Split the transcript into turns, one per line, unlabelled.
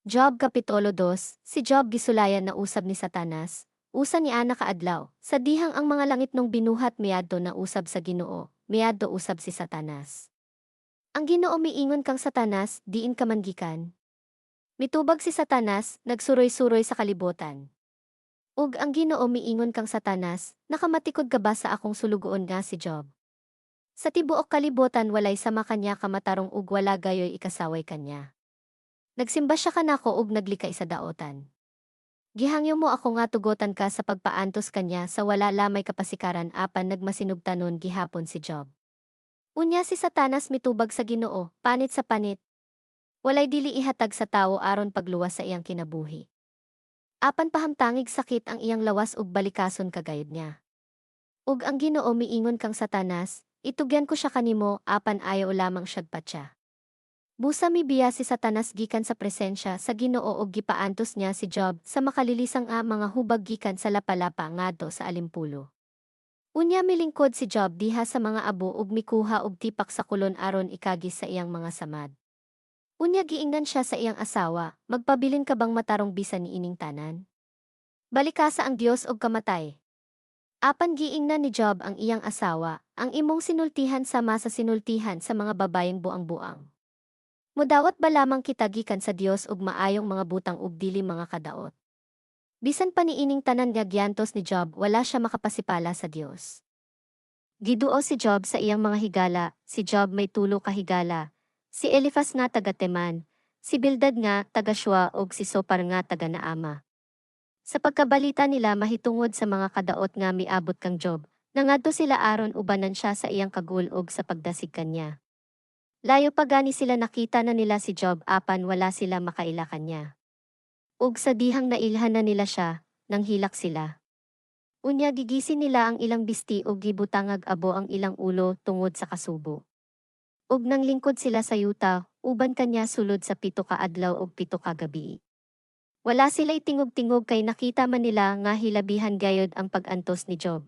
Job Kapitulo 2. Si Job gisulayan na usab ni Satanas. Usa ni ana ka adlaw, sa dihang ang mga langitnong binuhat, miadto na usab sa Ginoo, miadto usab si Satanas. Ang Ginoo miingon kang Satanas, "Diin ka man gikan?" Mitubag si Satanas, "Nagsuroy-suroy sa kalibutan." Ug ang Ginoo miingon kang Satanas, "Nakamatikod ka ba sa akong sulugoon nga si Job? Sa tibuok kalibutan walay sama kanya ka matarong ug wala gayoy ikasaway kanya. Nagsimba siya kanako ug naglikay sa daotan. Gihangyo mo ako nga tugotan ka sa pagpaantos kanya sa wala lamay kapasikaran, apan nagmasinugtanon gihapon si Job." Unya si Satanas mitubag sa Ginoo, "Panit sa panit. Walay dili ihatag sa tawo aron pagluwas sa iyang kinabuhi. Apan pahamtangig sakit ang iyang lawas ug balikason ka gayud niya." Ug ang Ginoo miingon kang Satanas, "Itugyan ko siya kanimo, apan ayaw lamang siyag patya." Busa mibiya si Satanas gikan sa presensya sa Ginoo ug gipaantos niya si Job sa makalilisang nga mga hubag gikan sa lapalapa ngadto sa alimpulo. Unya milingkod si Job diha sa mga abo ug mikuha og tipak sa kolon aron ikagis sa iyang mga samad. Unya giingnan siya sa iyang asawa, "Magpabilin ka bang matarong bisan niining tanan? Balikasa ang Dios og kamatay." Apan giingnan ni Job ang iyang asawa, "Ang imong sinultihan sama sa sinultihan sa mga babayeng buang-buang. Mudawat ba lamang kita gikan sa Dios og maayong mga butang ug dili mga kadaot?" Bisan pa niining tanan nga giantos ni Job, wala siya makapasipala sa Dios. Giduol si Job sa iyang mga higala. Si Job may tulo ka higala: si Elifas nga taga Teman, si Bildad nga taga Shua ug si Sopar nga taga Naama. Sa pagkabalita nila mahitungod sa mga kadaot nga miabot kang Job, nangadto sila aron ubanan siya sa iyang kagul ug sa pagdasig kanya. Layo pa gani sila, nakita na nila si Job, apan wala sila makaila kanya. Ug sa dihang nailhan na nila siya, nanghilak sila. Unya gigisi nila ang ilang bisti ug gibutangag abo ang ilang ulo tungod sa kasubo. Ug nanglingkod sila sa yuta uban kanya sulod sa 7 ka adlaw ug 7 ka gabii. Wala sila'y tingog-tingog kay nakita man nila nga hilabihan gayod ang pag-antos ni Job.